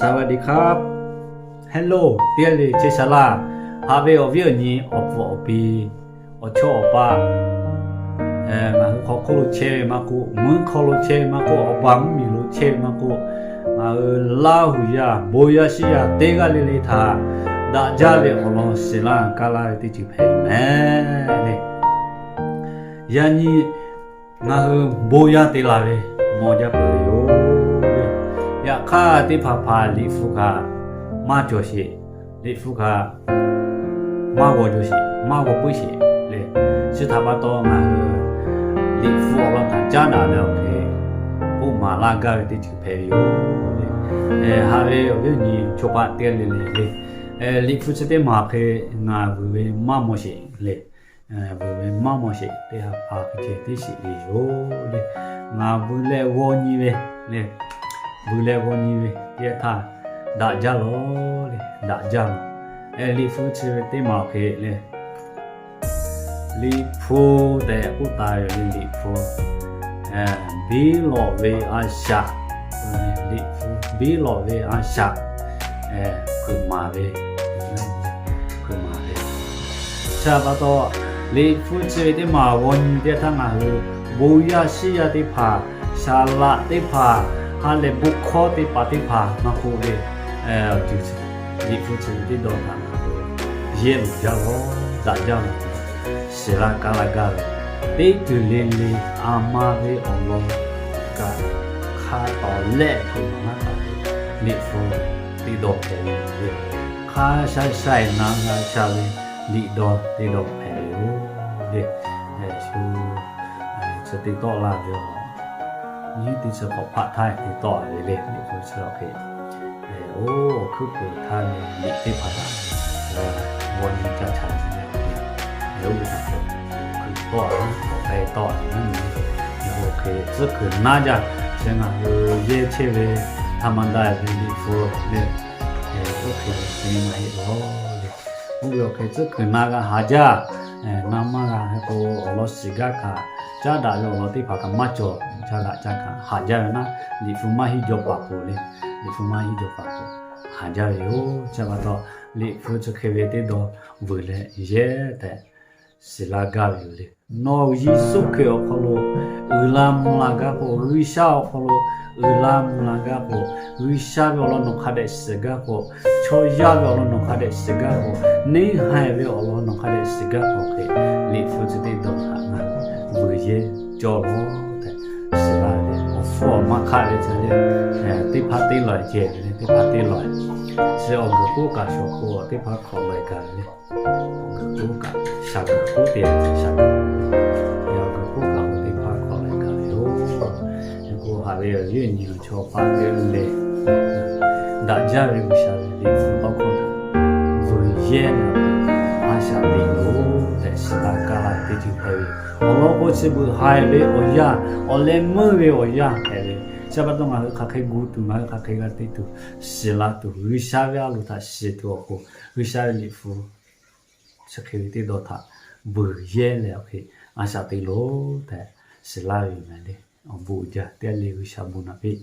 สวัสดีครับ Hello, teˇ g'aˇ le chehˇ sha laˇ. Haꞈ ve awˬ viˉ awˬ nyi, awˬ pfuhˍ awˬ pi, awˬ chawˇ awˬ paˆ, ngaˬ hui hk'aw hk'oˆ lo chehˇ ve maˇ k'oˆ, mvuhˇ hk'aw lo chehˇ ve maˇ k'oˆ, awˬ baˬ mvuhˇ miˬ lo chehˇ ve maˇ k'oˆ, ngaˬ hui Laˇ huˍ yaˇ bon yaˇ shiˉ yaˇ teˇ g'aˇ le le htaꞈ daꞈ jaˇ ve awˬ lawn shiˍ laˇ kaˇ laˇ ve teˇ ceuˬ hpehꞈ ve mehˍ le. Yaꞈ nyi ngaˬ hui bon yaˇ te la ve maw jaˇ peuˬ ve yoˬ. Yaꞈ hk'aˇ teˇ hpaˍ hpaˍ Liꞈ hpu htaꞈ maˇ cawˬ sheˍ, Liꞈ hpu htaꞈ maˇ g'aw jaw sheˍ, maˇ g'aw puiˉ sheˍ le. Chi htaꞈ pa taw ngaˬ hui Liꞈ hpu awˬ lawn htaꞈ caˉ daꞈ leh awˬ hk'e k'oˆ maˍ laˇ gaˇ ve teˇ ceuˬ hpehꞈ ve yoˬ le. Haꞈ ve awˬ viˉ awˬ nyi chaw paˆ teˇ g'aˇ le le le, Liꞈ hpu chi teˇ maˬ awˬ hk'e ngaˬ vuiˬ ve maˇ maw sheˍ le. Vuiˬ ve maˇ maw sheˍ, teˇ ha pa hk'e ceh teˇ shiˍ ve yoˬ le. Ngaˬ vuiˬ leh g'aw nyi ve le, vuiˬ leh g'aw nyi ve teˇ yanˇ htaˇ daꞈ jaˇ lawˬ le, daꞈ jaˇ lawˬ. Liꞈ hpu chi ve teˇ maˬ awˬ hk'e le, Liꞈ hpu tehꞈ k'oˆ taˍ ve le, Liꞈ hpu, biˇ lawꞈ ve a shaꞈ, Liꞈ hpu biˇ lawꞈ ve a shaꞈ, hpeuꞈ maˍ ve, hpeuꞈ maˍ ve. Chi htaꞈ pa taw, Liꞈ hpu chi ve teˇ maˬ g'aw nyi teˇ htaˇ ngaˬ hui bon yaˇ shiˉ yaˇ teˇ hpaˍ, saˍ laꞈ teˇ hpaˍ, ha lehˬ bon hkawˇ teˇ hpaˍ teˇ hpaˍ maˇ k'oˆ le, Liꞈ hpu chi ve teˇ dawˇ htaꞈ ngaˬ hui yehˇ luˬ jaˇ lawˬ, daꞈ jaˇ lawˬ, shiˍ laˇ kaˇ laˇ gaˇ ve, teˇ ceuˬ le le a ma ve awˬ lawn kaꞈ hk'a tawˍ lehˆ hpeuꞈ maˍ laˇ taˍ ve Liꞈ hpu teˇ dawˇ hpehꞈ ve yoˬ le. Hk'a sha sha-eˬ na g'a sha ve Liꞈ dawˇ teˇ dawˇ hpehꞈ ve yoˬ le. Shu chi teˇ tawˆ laˇ ve a, nyiˇ teˇ chi hk'awꞈ hpaˆ htaˇ te tawˆ ve le, Liꞈ hpu chi awˬ hk'e oˇ awˬ hkuiˉ puiˍ htaˇ ve Liꞈ teˇ hpaˍ htaꞈ g'aw nyi caˇ caˇ ve le, oˇ ve htaꞈ hkuiˉ tawˆ ve, k'awꞈ k'ai tawˆ ve naˉ nyi, oˇ ve awˬ hk'e tcuhˉ kuiˬ naˉ jaˇ. Chi ngaˬ hui yehˇ chehˇ ve htaꞈ ma daꞈ ve Liꞈ hpu le, oˇ hk'e ve te maˇ heˆ lawˬ le. Oˇ ve awˬ hk'e tcuhˉ kuiˬ na g'a haˍ jaˇ. Na maˇ g'a hk'e k'o, awˬ lawn shiˍ gaˇ kaꞈ, caˉ daꞈ ve awˬ lawn teˇ hpaˍ kaꞈ maˇ cawˬ, caˉ daꞈ caˇ kaꞈ haˍ jaˇ ve naˉ, Liꞈ hpu maˇ hiˉ jaw paˍ k'oˍ le, Liꞈ hpu maˇ hiˉ jaw paˍ k'oˍ haˍ jaˇ ve yoˬ. Chi pa taw, Liꞈ hpu chi hk'e ve teˇ dawˇ vuiˬ leh yehˇ tehꞈ shiˍ laˇ gaˇ ve yoˬ le. Nawˬ Yeˍsuˆ Hkriꞈ awˬ hk'aw lo uiˍ la mvuh la gaˇ k'o, G'uiˬsha awˬ hk'aw lo uiˍ la mvuh la gaˇ k'o, G'uiˬsha ve awˬ lawn nawˬ hk'a dehꞈ shiˍ gaˇ k'o, chaw yaˇ ve awˬ lawn nawˬ hk'a dehꞈ shiˍ gaˇ k'o, neˇ haiˬ ve awˬ lawn nawˬ hk'a dehꞈ shiˍ gaˇ k'o hk'e, Liꞈ hpu chi teˇ dawˇ htaꞈ ngaˬ vuiˬ yehˇ cawˇ lawˬ tehꞈ shiˍ laˇ ve le. Awˬ hpfuhˇ awˬ maˇ hk'aˆ ve chi le, teˇ hpaˇ teˇ lawˬ ceh ve le, teˇ hpaˇ teˇ lawˬ. Chi awˬ guiˬ k'oˆ kaꞈ shawˍ k'o teˇ hpaˇ hk'awꞈ lawˬ-e gaˬ ve le. Awˬ guiˬ k'oˆ kaꞈ, shaˍ guiˬ k'oˆ te shaˍ guiˬ, awˬ guiˬ k'oˆ kaꞈ teˇ hpaˇ hk'awꞈ lawˬ-e gaˬ ve yoˬ. K'o haꞈ ve awˬ viˉ awˬ nyi chaw paˆ teˇ g'aˇ le le, daꞈ jaˇ ve G'uiˬsha ve Liꞈ hpu tawˇ hkawˇ htaꞈ vuiˬ yehˇ leh a shaꞈ teꞈ loˬ tehꞈ shiˍ laˇ kaˇ laˇ ve teˇ ceuˬ hpehꞈ ve. Awˬ lawn k'o, chi beuꞈ haiˬ ve awˬ yanˇ, awˬ leh meuˇ ve awˬ yanˇ hpehꞈ ve. Chi pa taw ngaˬ hui hk'aˬ hk'e gu tuˬ, ngaˬ hui hk'aˬ hk'e g'a te tuˬ, shiˍ la tuˬ, G'uiˬsha ve a loˍ htaꞈ shiˍ tuˬ awˬ pon, G'uiˬsha ve Liꞈ hpu chi hk'e ve teˇ dawˇ htaꞈ vuiˬ yehˇ leh awˬ hk'e a shaꞈ teꞈ loˬ tehꞈ shiˍ laˇ ve yoˬ mehˍ le. Awˬ bon uiˍ jaˇ teˇ g'aˇ le, G'uiˬsha bon naꞈ piˇ.